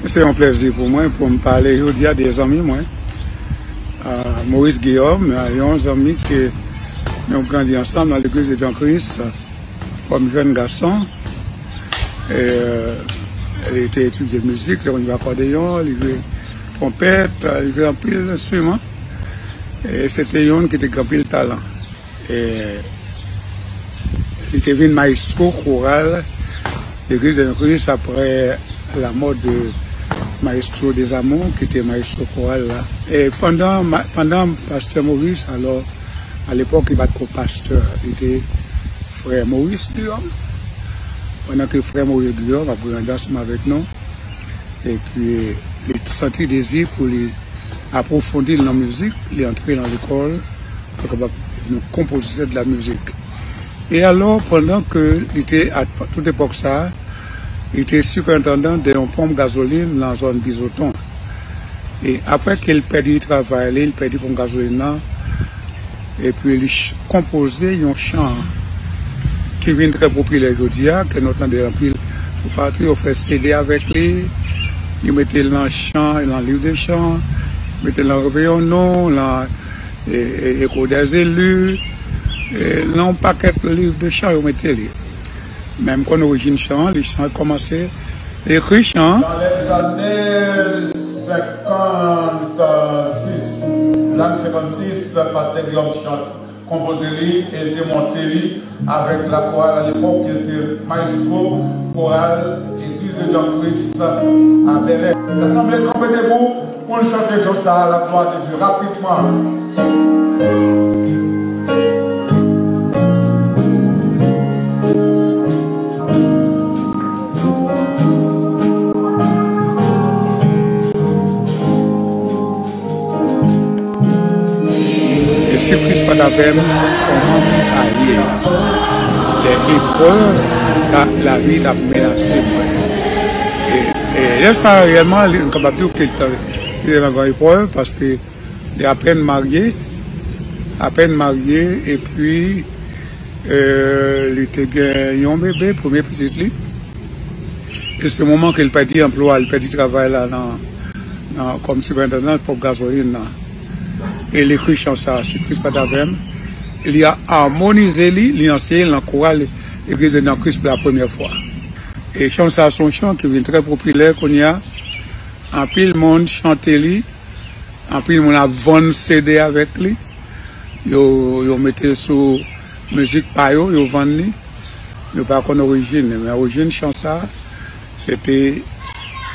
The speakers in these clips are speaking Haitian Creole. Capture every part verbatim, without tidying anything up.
Se yon plèzi pou mwen pou m pale jodi a de zanmi mwen, ah, Maurice Guillaume, ah, yon zanmi ke nou grandi ansanm nan Legliz de Jan Kris, kòm jèn gason. E, li te etidye mizik, li konn jwe akòdeyon, li jwe twonpèt, li jwe anpil enstriman. E se te youn ki te gen anpil talan. E li te vin mayestwo koral Legliz de Kris apre lanmò de mayestwo Dezamour, ki te mayestwo koral la. E pandan, ma- pandan pastè Maurice, alò, alepòk, li pa t ko pastè, li te frè Maurice Guillaume. Pandan ke frè Maurice Guillaume ap grandi ansanm avèk nou, epi li santi dezi pou li apwofondi l nan mizik, li antre nan lekòl pou kapab devni yon konpozitè de la mizik. E alò, pandan ke li te, a tout epòk sa a, li te sipèentandan de yon ponp gazolin nan zòn Bizoton. E apre ke l pèdi travay li, li pèdi ponp gazolin nan, epi li ch- konpoze yon chan ki vin trè popilè jodi a, ke nou tande anpil toupatou, yo fè C D avèk li, yo mete l nan chan, nan liv de chan, mete l nan Reveillons-nous, nan e, e, Echo des élus, e, nan yon pakèt liv de chan yo mete li. Men m konn orijin chan an, li chan kòmanse, li ekri chan an. Dans les années cinquante-six, zane senkannsis, pastè Guillaume Chant konpoze li e l te monte li avèk lakoral alepòk, ki te mayestwo koral Legliz de Jan Kris a Bèlè. Lasanble kanpe debou pou n chante chan sa a, la gloire de Dieu, rapidman. E si Kris pa t avè m, kòman m ta ye? Lè eprèv ta, lavi t ap menase mwen. E, e lè sa a, reyèlman, li, m kapab di w ke li te, li te nan gran eprèv, paske li apèn marye, apèn marye, epi, e, li te gen yon bebe, premye pitit li. E se moman ke l pèdi anplwa, l pèdi travay la nan, nan, kòm sipèentandan ponp gazolin nan. E l ekri chan sa a, Si Kris pa t avè m. Li a amonize li, li anseye l nan koral Legliz de Jan Kris pou la premyè fwa. E chan sa a se yon chan ki vin trè popilè kounye a. Anpil moun chante li, anpil moun ap vann C D avèk li. Yo, yo mete l sou mizik pa yo, yo vann li. Yo pa konn orijin li, men orijin chan sa a, se te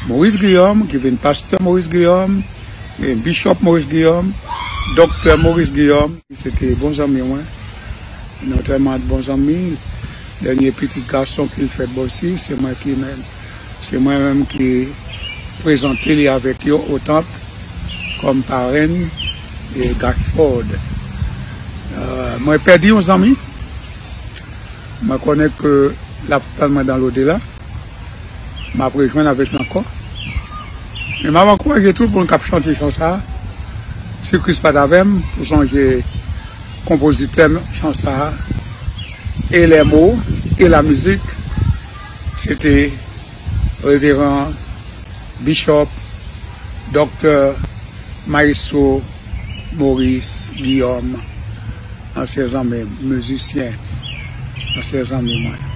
Maurice Guillaume, ki vin pastè Maurice Guillaume, e Bishop Maurice Guillaume, doktè Maurice Guillaume. Se te bon zanmi mwen. Nou tèlman bon zanmi. Dènye pitit gason ke l fèt, bon, si, se mwen ki menm, se mwen menm ki prezante li avèk yo o tanp kòm parenn e Gatford. Euh, mwen pèdi yon zanmi. Mwen konnen ke l ap tann mwen dans l'au-delà. M ap rejwenn avèk l ankò. Men m ap ankouraje tout moun k ap chante chan sa a, Si Kris pa t avè m, pou sonje konpozitè chan sa a, e les mots, e la musique, se te Reveran Bishop, Doktè Mayestwo Maurice Guillaume, ansyen zanmi m, mizisyen, ansyen zanmi mwen.